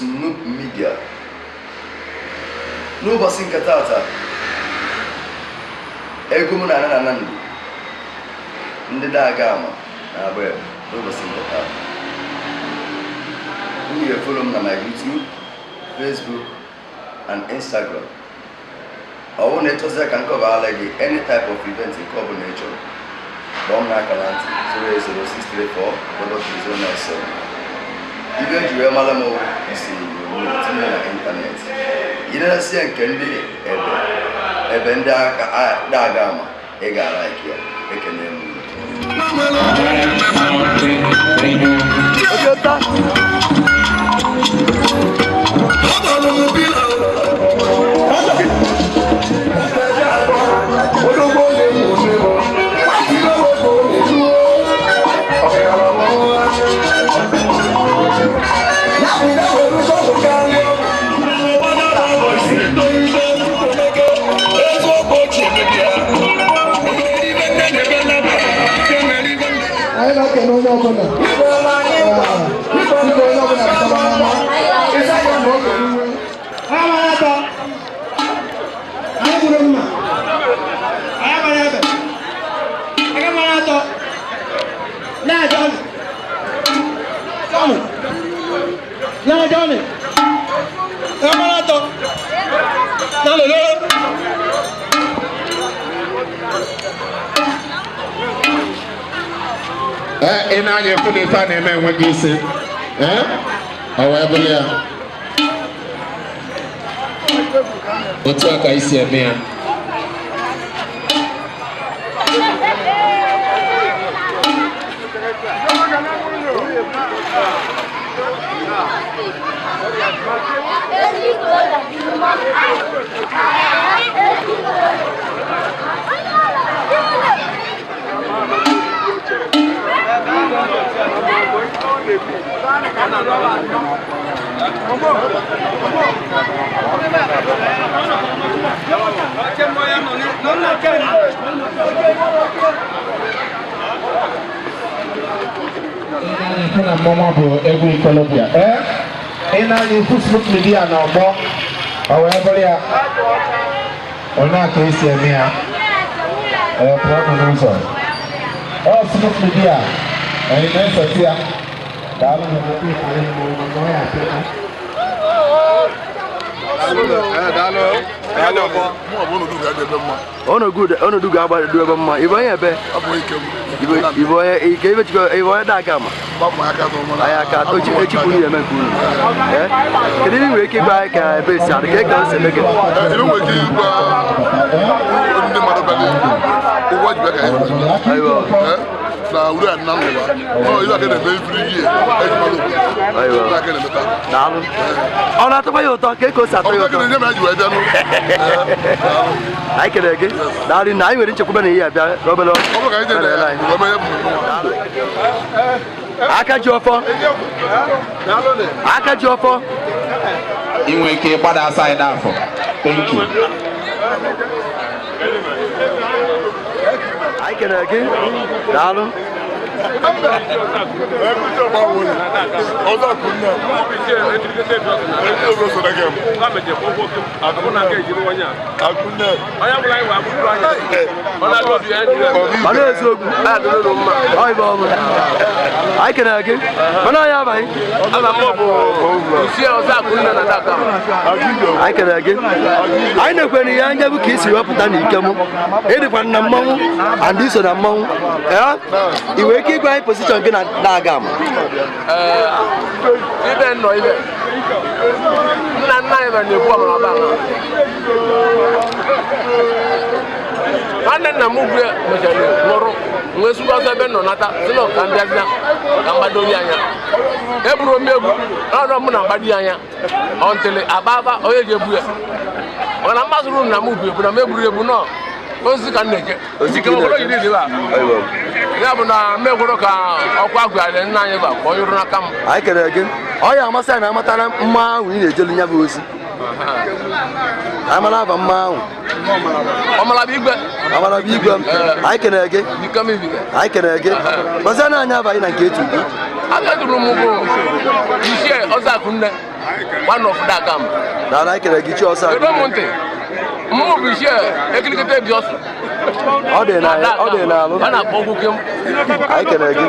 Snoop Media. N'ụbọchị nke tata, ego m na-ana na Nando ndị na-aga ama na-agba ebe n'ụbọchị nke tata. Unu ga-follow m na my YouTube, Facebook and Instagram. Ọ bụrụ na ị chọzie ka m coverala gị any type of event nke ọ bụla ị chọrọ, kpọọ m n'akara ntị 08063433097. Ibe eji wee mara m isi onyonyo tinye na ịntanetị ileresie nke ndị ebe ebe ndị aka na-aga ama, ị ga-ara ike ya. Ekene m unu. Anyị na-ekene onye ọbụla. Biko, onye ọbụla pụtara n'ama ịsa ya ma oge iwe. Anyị mara atọ. Anyị gburu mma. Anyị mara ebe. Anyị mara atọ. Na Johnny. Johnny. Na Johnny. Anyị mara atọ. Na lolo. Ee, ị na-anya efu na ife a na-eme enweghị isi. Ee, ọ wee bụrụ ya otu a ka isi eme ya. Ị na mmọnwụ bụ egwu ikolobịa. Ee, ị na-anya ikwu Snoop Media na ọgbọ, ọ wee bụrụ ya onye a ka esi eme ya. Ee, pụọ nụ n'ụzọ. Ọ Snoop Media, anyị na-esote ya. Daalụ na Ọnọdụ ga-agbado ebe mma. Ịbụ onye ebe? Ịbụ onye ike ibe chikọ? Ịbụ onye na-aga ama? Anyị aka atọ echipụ unu eme nke unu. Ee, kedu ihe ị nwere ike ịgwa anyị ka ebe si adị ka o si eme gị? Ebe nwere ike ịgwa ndị mmadụ bịara ụgwọ ji bịa ka anyị Ayiwa. Na uru a nna n'ụwa ọ ibe aka na-eme ifiri ihe eji mara obodo. Ayiwa. Ibe aka na-emeta. Daalụ. Ọ na-atọkwa ya ụtọ ka o si atọ Ọ ya bụ ụtọ? na nye mere ji wee bịanụ. Anyị kelere gị. Daalụ na anyị nwere nchekwube na ihe abịa n'obere Ọ bụrụ ka anyị jere ya wee mee ya bụ mmemme. Aka ji ọfọ, aka ji ọfọ. Ị nwere ike ịgbada side afọ. Thank you. Anyị kelere gị. Daalụ. Ọzọ akụnne akụnne. Mana eziokwu ọ ibe ọmụ anyị kelere gị, mana anyị abaghị. Anyị kelere gị. Anyị na-ekwere ihe anya bụ ka isi wepụta na ike mụ ịdịkwa na mmanwụ and iso na mmanwụ. Ee, ị nwere ike ịgwa anyị position gị na na-aga ama? Ibe nọ ibe nna nna anyị mere na-ekwu ọmara ọba ahụ. Nwanne nna m ugwu mechara nwụrụ, nwee sukwa ọsọ ebe nọ nata si na ka m bịazịa ka mgbado ya anya. Eburu m egwu ọnọ m na mgbado ya anya ọntịlị aba aba onye ji ebu ya, mana mmasịrị nna m ugwu ebu na m egburu egbu nọ ozi ka m na-eje. Ozi ka ị Ike m na-eje. jiri ebe a. Ya bụ na m ekworo ka ọkwa agwụgharị nna anyị ba ka ọ nyụrụ n'aka m. Anyị kelere gị. Ọ ya amasị anyị na amata na mma ahụ ị na-ejelu ya bụ ozi. Amara aba mma ahụ. Ọmala bụ igwe. Amara bụ igwe. Anyị kelere gị. Ike m ibiga. Anyị kelere gị. Gbazie na anyị abaghị na nke etu gị. Abịa duru m bụ ichie ọzọ. Akụnne one of that gam. Na ekele gị chi ọsọ. Kedu m ntị? Mụ bụ ichie ekilikete bi ọsọ. Ọ dị na ọ dị n'alụ. A na-akpọ okwu kem. Anyị kelere gị.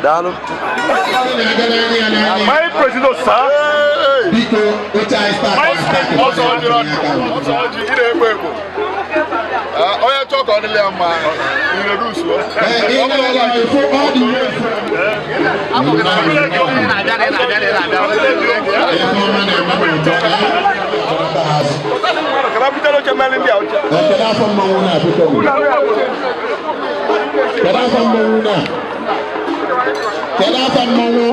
Daalụ. My president, sir. Biko, oche anyị start. Ọsọ ọjị, ị na-egbo egbo. Onye chọọ ka ọ dịrị ya mma, introduce. Ee, ị na-aga efo all the way from. Ife ọma na-eme n'ụtọ. Kedu afọ mmanwụ na biko? Kedu afọ mmanwụ na? Kedu afọ mmanwụ?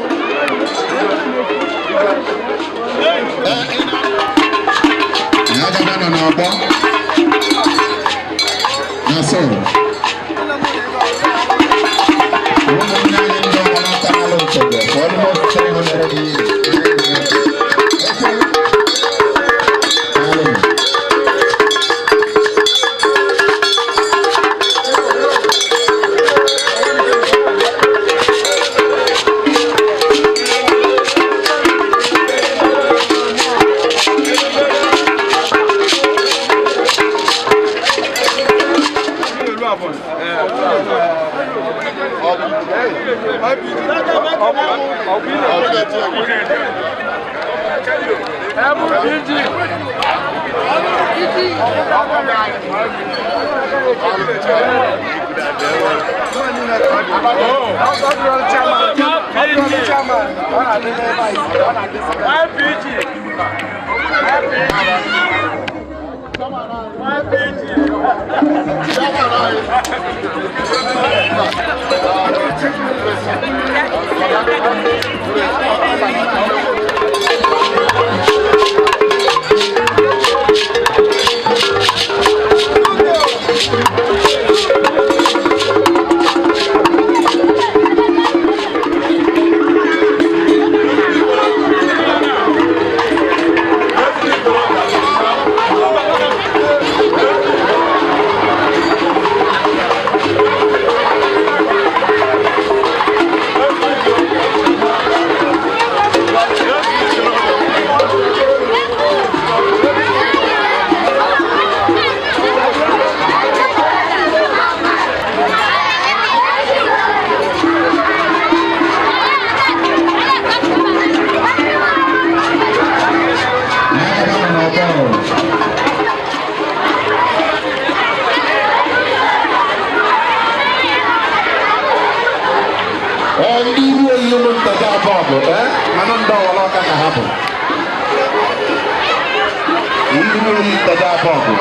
Agaba nọ n'ọgbọ na so ụmụnne anyị ndị ọgbọ na-atarala nchebe for almost 300 years. Ndị iru oyi ụmụntaja abụọ bụ mana ndị ọwara ọka ka ha bụ ndị iru oyi ntaja abụọ bụ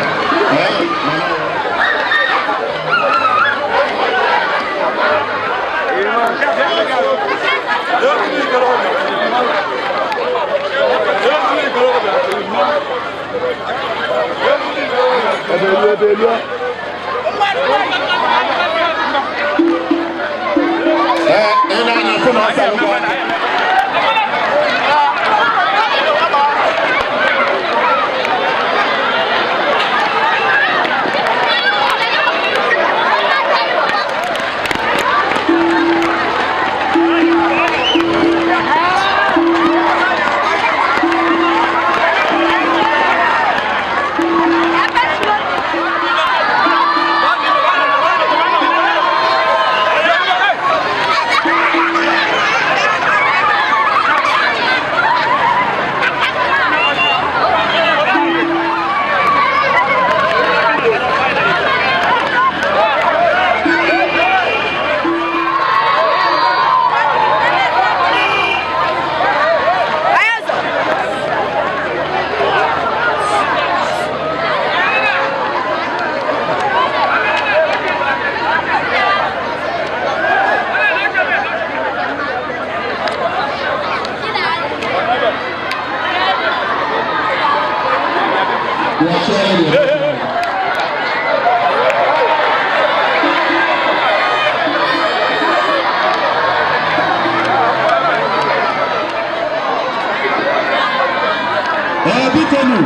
Biko nụ,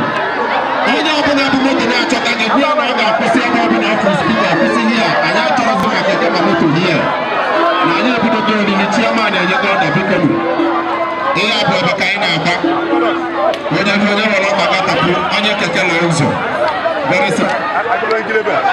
onye ọbụla bụ moto na-achọta gị gwa na ọ ga-akwụsị ebe ọbụla afọ spika akwụsị hia. Anyị achọrọzi maka keke ma moto hia na anyị ebidogo oriri. Chiama na-enye gị ọda. Biko nụ. Ihe a bụ ebe ka anyị na-agba. Onye onye nwere ọkpa gatapụ, onye keke na ụzọ. Very simple.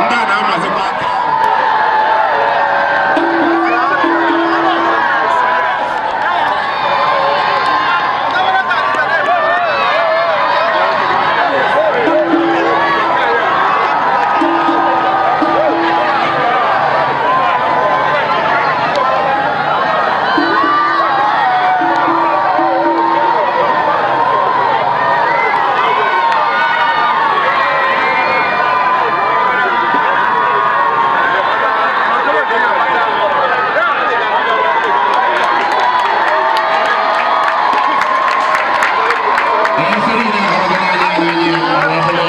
Ndị a na-amazikwa aka. Ihe niile ahụrụ n'anya n'anya ọ bụla.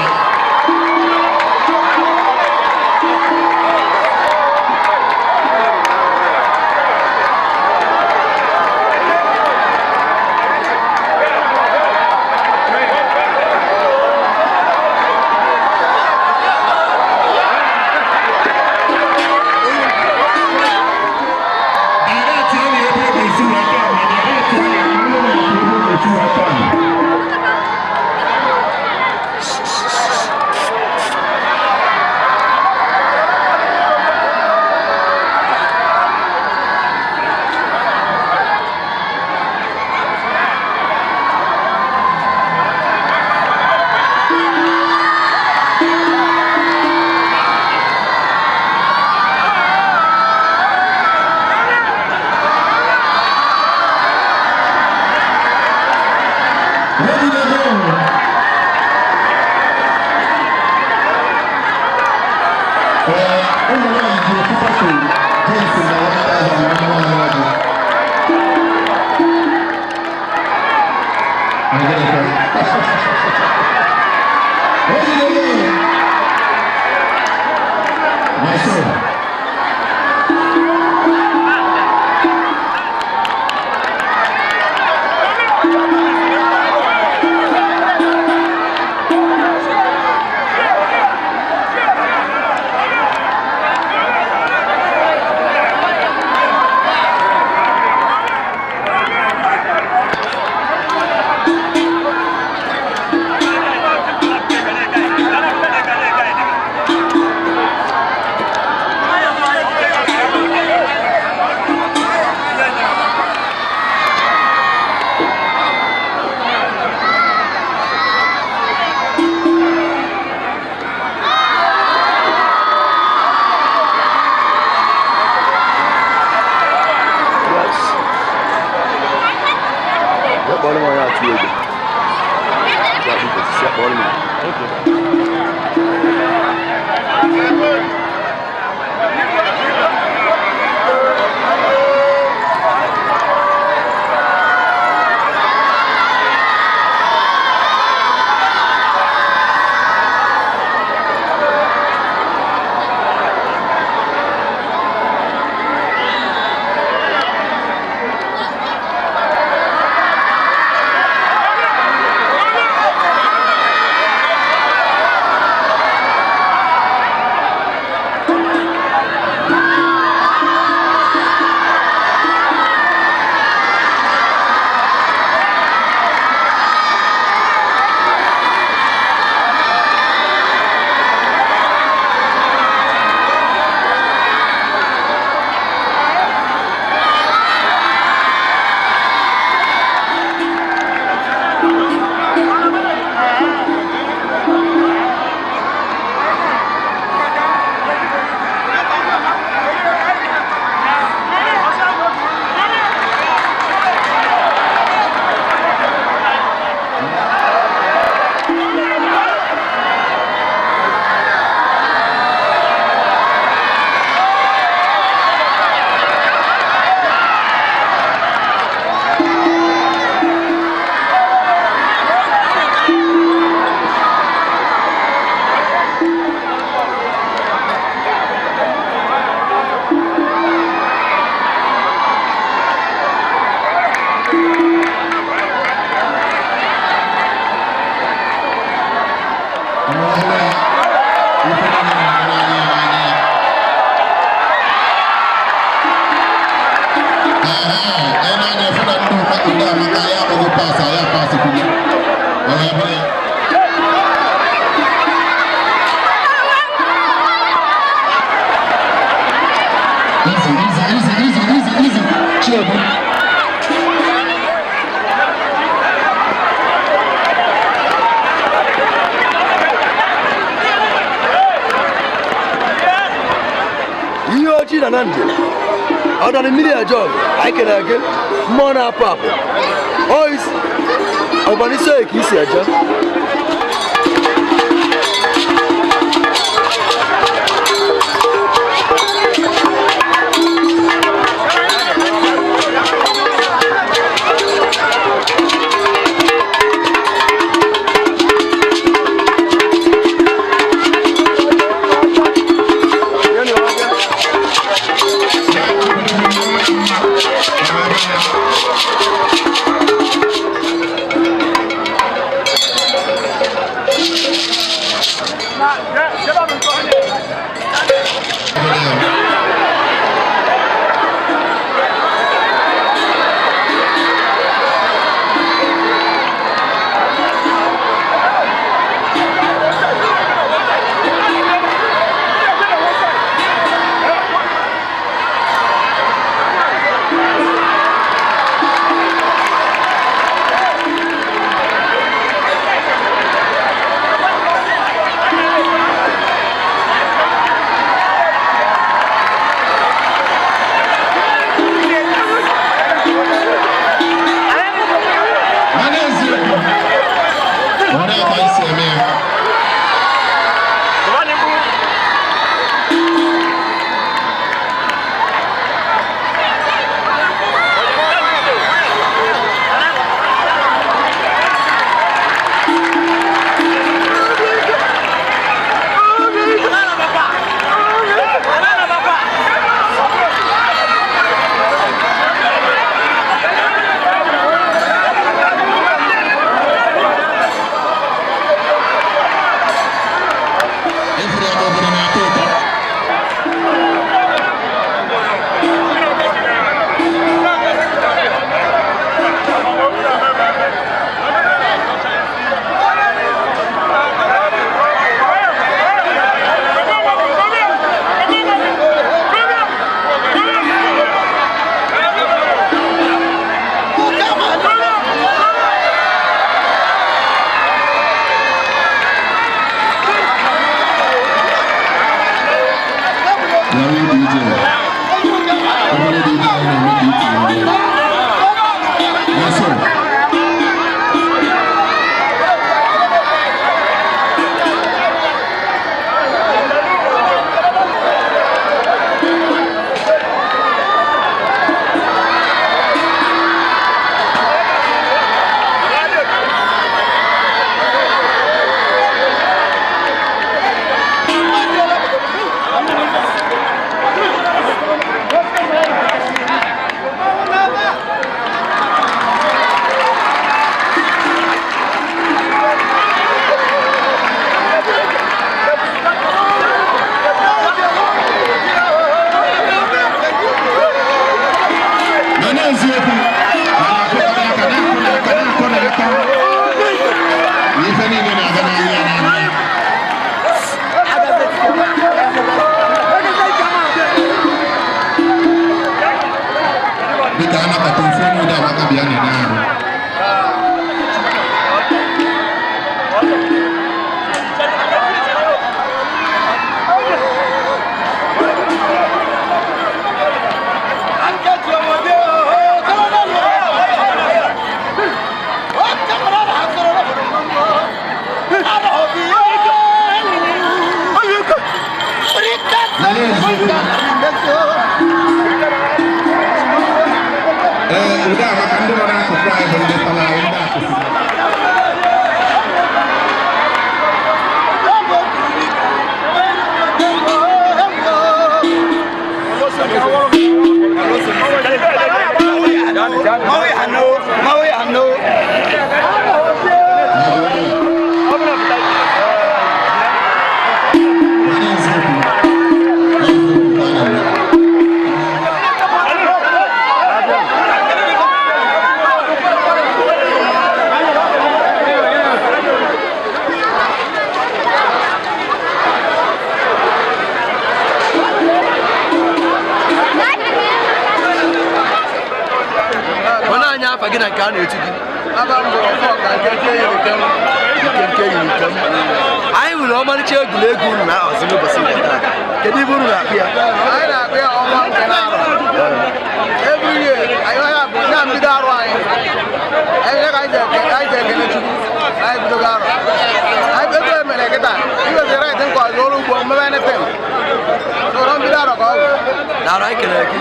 Direct ya na ebe ọ ga-esi wee taa, ma direct ya na ebe ọ ga-esi wee taa. Ready to go. Ụmụ nwaanyị ji ofu foto James na 1000 na ụmụ nwaanyị ọjị. Anyị gịnị kwa? Ready to go. My son. Easy, easy, easy, easy, easy, easy. Chinedu. Ihe ojii na Nandi ọdara mmiri eje ọgụ anyị kere gị mmụọ na-apụ apụ ọgbanisi oyi ka isi eje. Mana eziokwu, ọ na-aka isi eme ya. Ifuru ya n'obodo na-atọ ụtọ. Larry DJ. Obere DJ anyị na-eme ka itinye ndị ya. Yes, sir. Afa gị na nke a na-etu gị? Nkenke yiri kem. Anyị hụrụ ọmarịcha egwuregwu unu na-ahazi n'ụbọchị nke taa. Kedu ibe unu na-akpụ ya? Anyị na-akpụ ya ọnwa nke na-arụ. Every year, anyị bụ na mbido arụ anyị. Anyị ka anyị ji ekele Chukwu, anyị bidogo arụ. Anyị ego emere kịta, iwezi right nkwa ọzọ ọrụ ugbo mmebe anything. So na mbido arụ ka ọ bụ. Na arụ anyị kelere gị.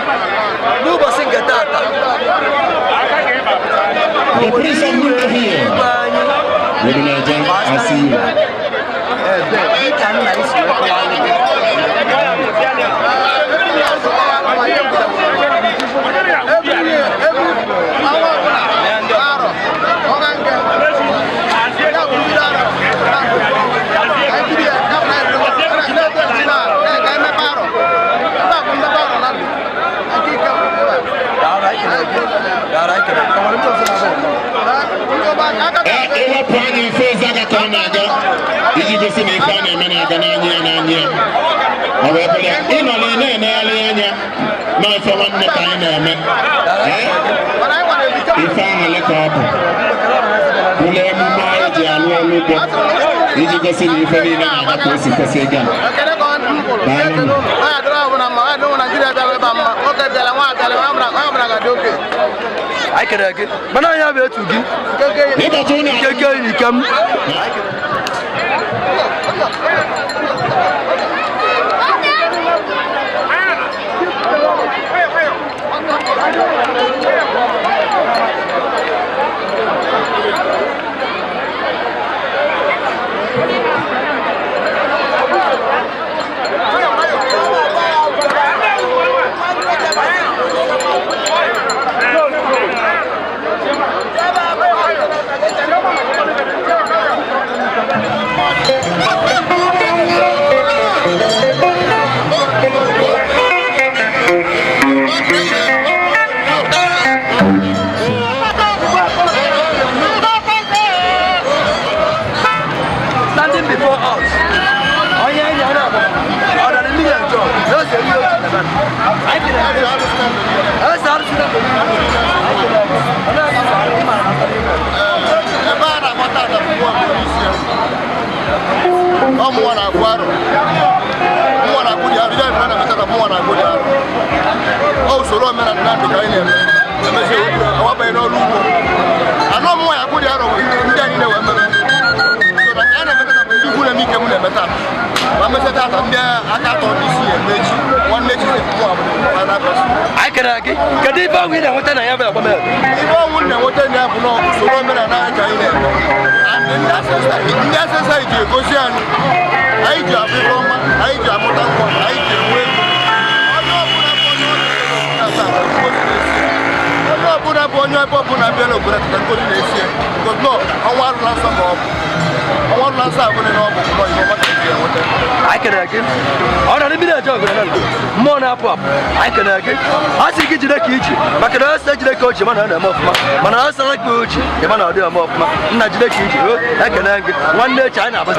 N'ụbọchị nke taata, The Prince of New here. igwe anyị Odumeje, I see you. Ebe dịka nna isi wee kọwaa gị. Every year, every ọnwa ọbụla arọ, ọnwa nke ya bụ mbido arọ. Anyị bido ya, ya bụ na anyị bido na-eto esi na ka anyị mepe arọ. Ebe a bụ mmepe arọ na ndụ. Nke ike bụ ebe a. Daalụ, anyị kelere gị. Daalụ, anyị kelere gị. O nwere ndị ọzọ na-abịa? Ewepụ anya mfe Ezaga ka ọ na-aga iji gosi na ife a na-eme na-aga n'anya ya n'anya ya. Ọ wee bụrụ ya, ị nọ na ị na-enegharị anya na ife nwanne ka anyị na-eme. Ee? Mana anyị gwara ebicha. Ife aṅụrị ka ọ bụ. Bụrụ emume anyị ji alụ ọrụ ugbo iji gosi na ife niile na-aga ka o si kwesị ịga. Ekele ka ọ m kwuru, ekele unu. Ọ ya dịrị ọbụla mma, ọ ya dịrị ụmụ Naijiria bịara ebe a mma. Nwoke bịara, nwa bịara, onye ọbụla ga-adị oke. Anyị kelere gị. Mana anyị bụ etu gị. Nkenke yi. Ịbata ụlọ Nkenke yiri kem. Standing before us. Onye enyi ya na-abụ ọdara mmiri njọ n'ose ndị otu na anyị kelere gị. Eze arụsị na anyị kelere gị. Ọ na-aga sọ anyị mara na Ebe a na-agbata ata bụ nwa bụ isi ya. Ọ mụnwa na-agụ arụ. Mụnwa na-agụ dị arụ. Ya mere na-emeta na mụnwa na-agụ dị arụ. Ọ usoro omenala na ndụ ka anyị na-eme. Emezi awabanye n'ọrụ ugbo. Anọ mụnwa ya agụ dị arụ bụ ndị anyị na-ewe mmemme. So na ka a na-emeta na ndị ikwu na-eme ike m na-eme taa. Ma mesịa tata ndị aka atọ ndị isi eme echi. Nwanne echi mụnwa bụ final person. Anyị kelere gị. Kedu ife ọgwụ ị na-enweta na ya bụ agbamebe? Ife ọnwụ na-enweta na ya bụ na usoro omenala anyị ka anyị na-eme. And ndị ancestors ji egosi anyị, anyị ji abụ ife ọma, anyị ji amụta nwa, anyị ji enwe ego. Onye ọbụla bụ onye ebe ọbụla bịa n'obodo tata ngozi na-esi ya. Because no, ọnwa arụla nsọ ka ọ bụ. Ọnwa arụla nsọ abụghị na ọ bụ nọ ihe ọma ka eji enweta. Anyị kelere gị. Ọ nọ n'mmiri eje ọgụ na ndụ. Mmụọ na-apụ apụ. Anyị kelere gị. A sị gị jide ka iji maka na ọsọ jide ka o ji mana ọ na-eme ọfụma. Mana ọsọ ka o ji ịma na ọ dịghị eme ọfụma. Nna jide ka iji o ekele gị. Nwanne echi anyị na-abụ.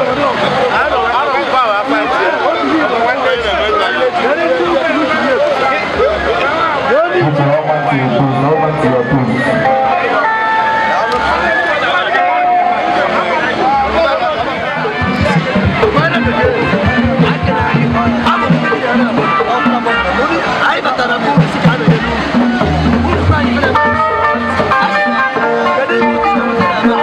Anyị batara bụ isi ka a na-enye n'ugwu. Uru anyị mere kedu ihe ị na-enweta na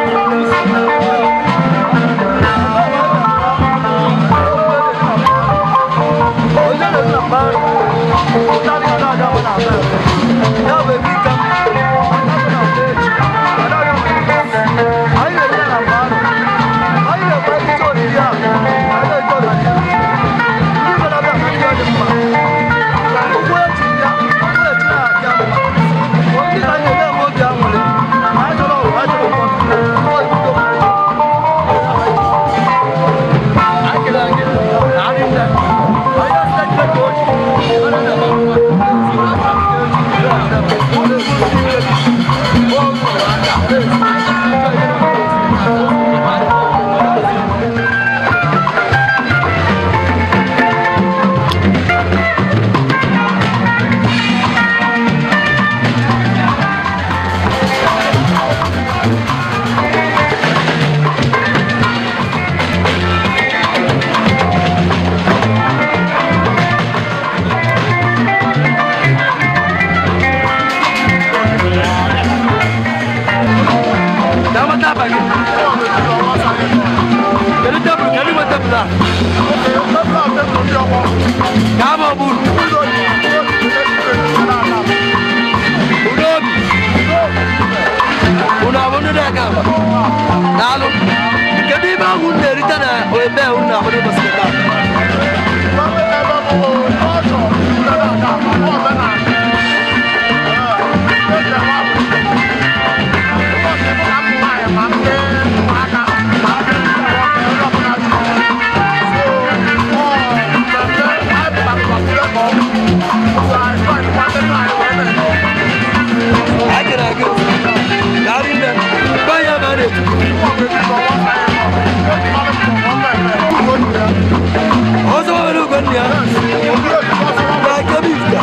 Ka abụ ọbụrụ. Udobi. Unu abụ ndị na-aga aba. Daalụ. Kedu ibe ahụ unu na-erite na ebe a unu na-akwado ụbọchị taa? Anyị kere gị. Daalụ nne. Gwa ya ma a na-etu. Ọzọ nwere ugo nne ya. Na nke bụ ifta.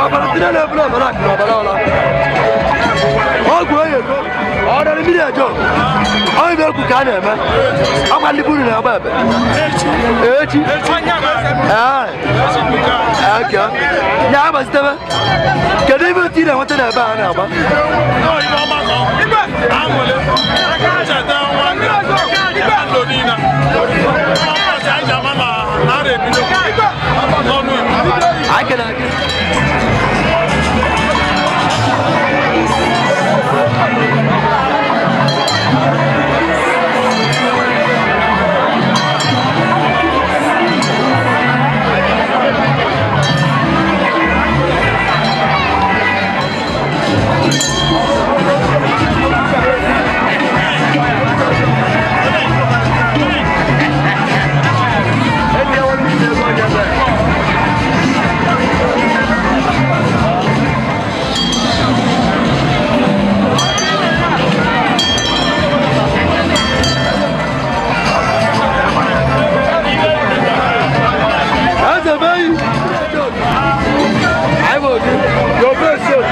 Ọbara ndị na-eburu ọbara akụ na ọbara ọla. Ọgwụ onye ego, ọ dara mmiri ejo. Onye bụ egwu ka a na-eme. Ọkwa ndị buru na-agba ebe. Echi. Ee. Eke. Ya agbazitebe. Kedu ibe otu ị na-enweta n'ebe a na-agba? Anyị kere gị. Eze meyi. Anyị bụ gị. Your best self.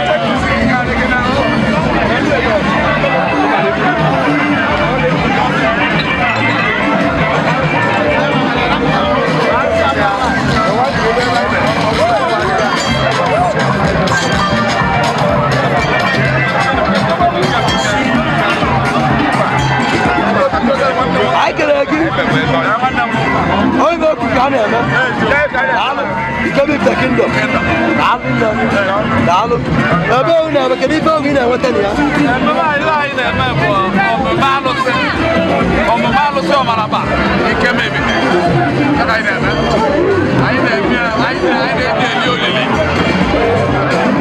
Anyị kere gị. Onye bụ okwu ka a na-eme. Daalụ. Ike bụ Ifite Kingdom. Daalụ nne. Daalụ. Ebe ohu na-eme, kedu ife ohu ị na-enweta na ya? Ememe anyị na-eme bụ ọmụma alụsị. Ọmụma alụsị ọmaraba nke mebe. Ya ka anyị na-eme. Anyị na-eme anyị na-eji eli olili.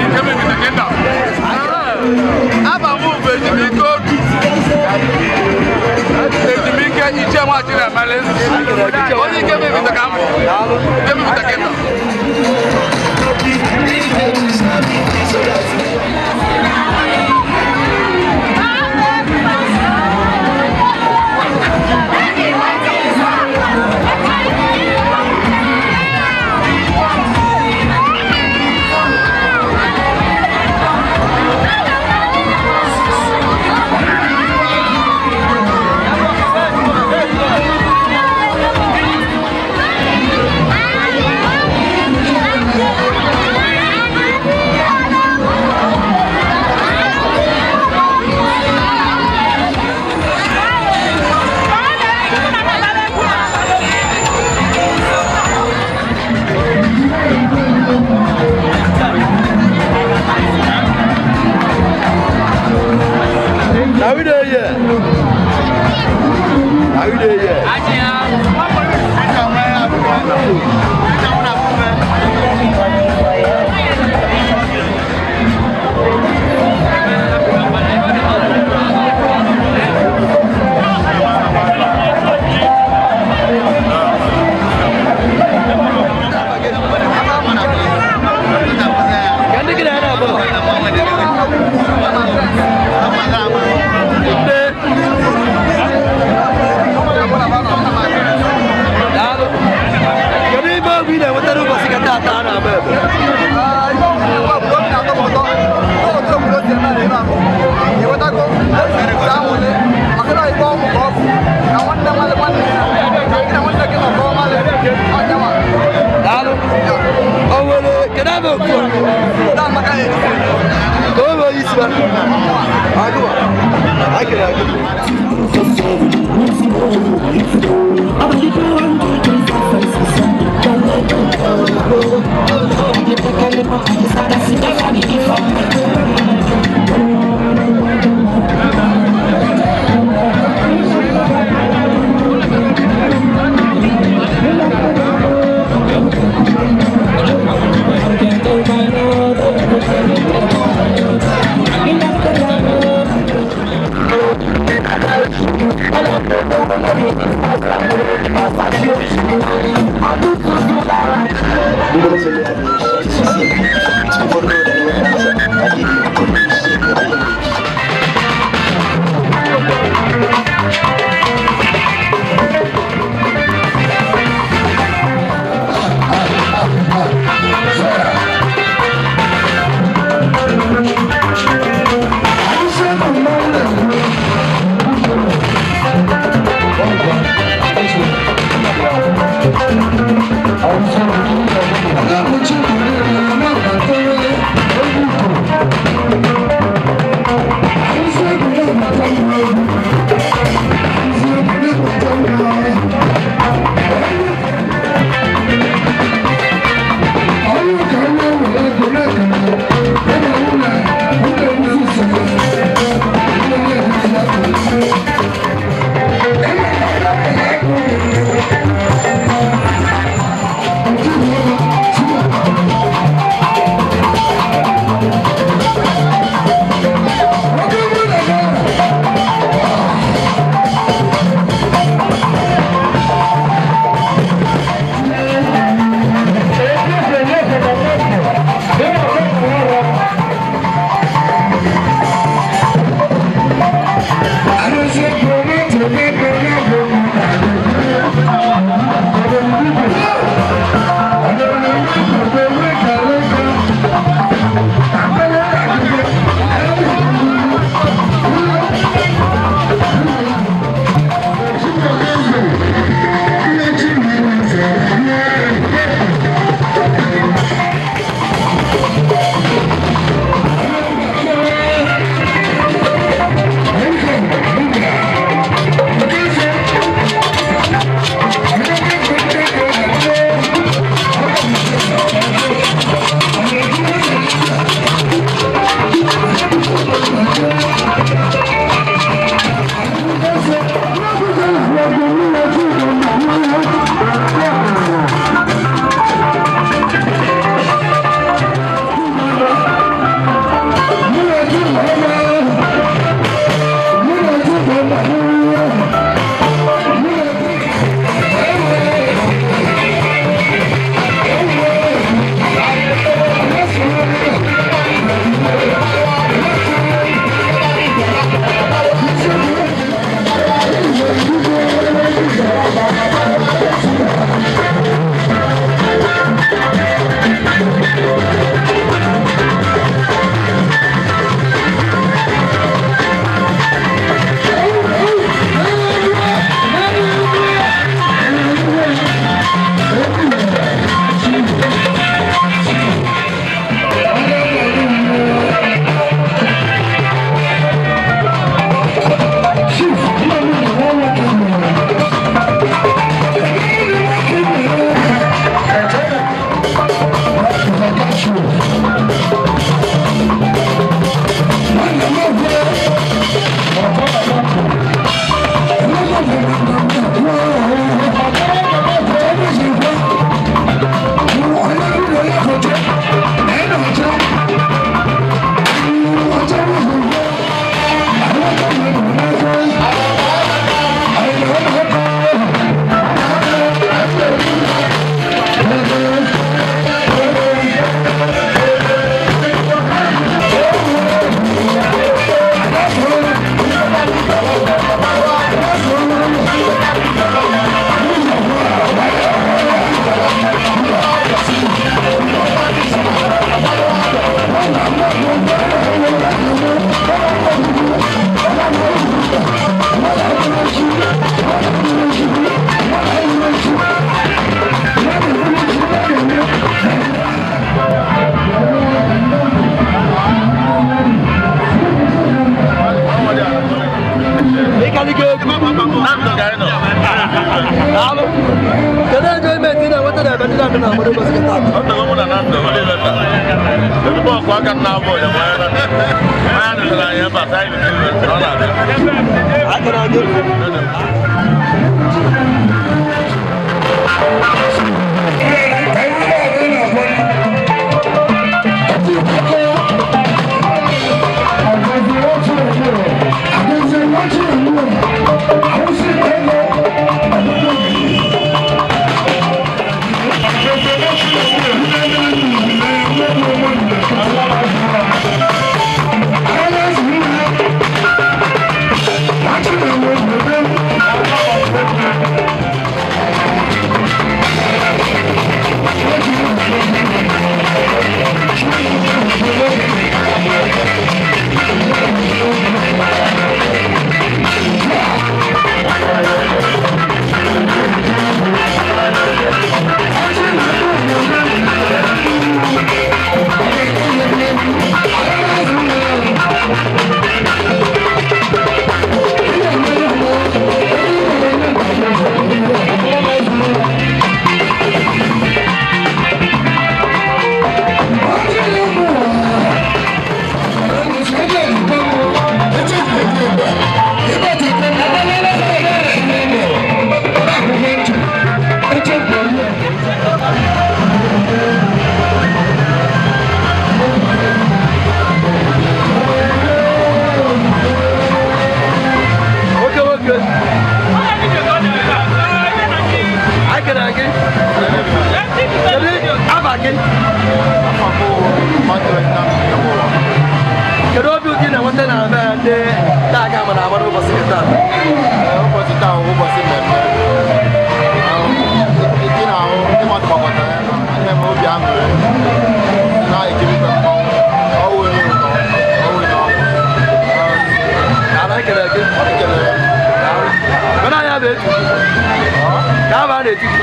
Nke mebe na kingdom. Aba m bụ Ejimike Odu. Nwa Chinemele. Onye ike mebita ka m bụ. Ike mebita kịta. Are we there yet? Are we there yet? Kedu ibe ọgwụ ị na-enweta n'ụbọchị ka taata a na-agba ebe? Daalụ. O nwere kedu ebe okwu a? Ka o nwere isi ba? Agụwa. Anyị kere agụ. I'm Daalụ. Kedu enjoyment ị na-enweta na ebe ndị na-adị na agbado ụbọchị taa? Ọ tọrọ mụ na Nando, ọ dịghị ebe a. Ezigbo ọkụ aka m na-abụ ọja bụ onye Nando. Onye a nụtara anyị ebe a, sị anyị bute iwe, ọ na-abịa. Akara gị. Nwoke nwoke. Akara gị. Kedu afa gị? Kedu obi ụtọ ị na-enweta na be ndị na-aga ama na agbado ụbọchị gị taa? Ụbọchị taa bụ ụbọchị mmemme. Ị na-ahụ ndị mmadụ gbakọtara ya na-eme obi aṅụrị na-ekirikwa mmanwụ. Ọ wụ onye ụtọ, ọ wụ onye ọṅụ. Ala ekele gị. Ekele ya. Mana anyị abụ etu. Ka aba na-eti gị.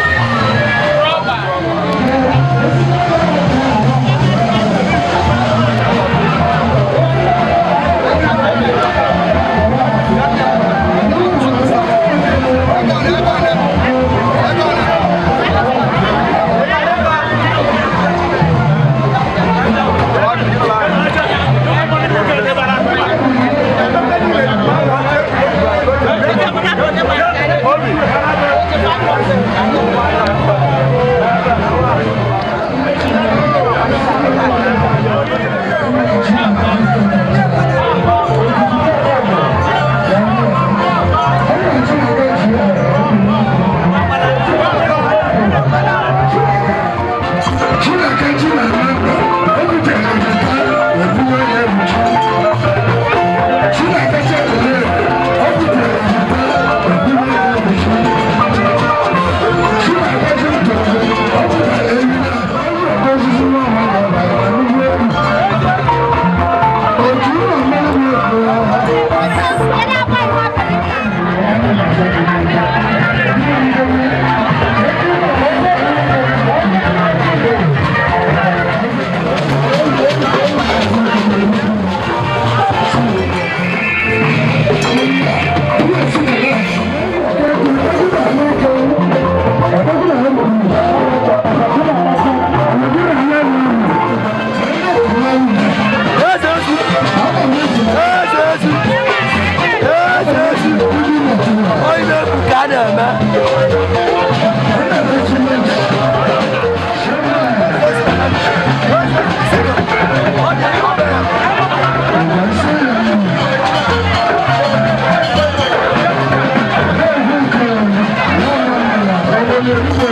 Thank you.